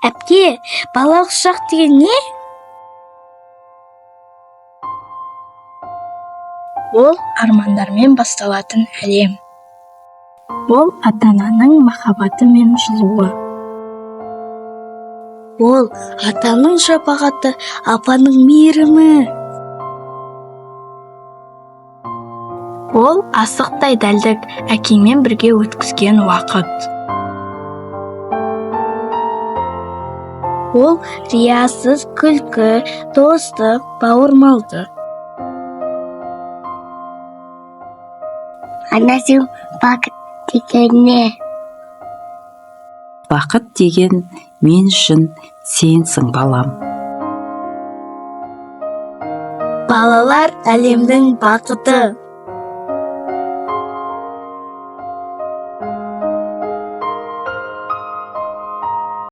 Әпке, балалық шақ деген не? Ол армандармен басталатын әлем. Ол ата-ананың махаббаты мен жылуы. Ол атаның шапағаты, апаның мейірімі. Ол асықтай дәлдік, әкеңмен бірге өткізген уақыт. Ол риясыз күлкі, достық, бауырмалдық. Анашым, бақыт деген не? Бақыт деген мен үшін сенсің, балам. Балалар әлемнің бақыты.